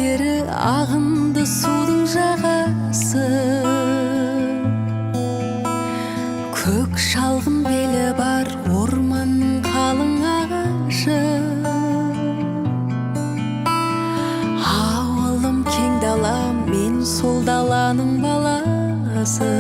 Ілгері ағынды судың жағасы, көк шалғын белі бар орманның қалың ағашы. Ауылым кең дала, мен сол даланың баласы.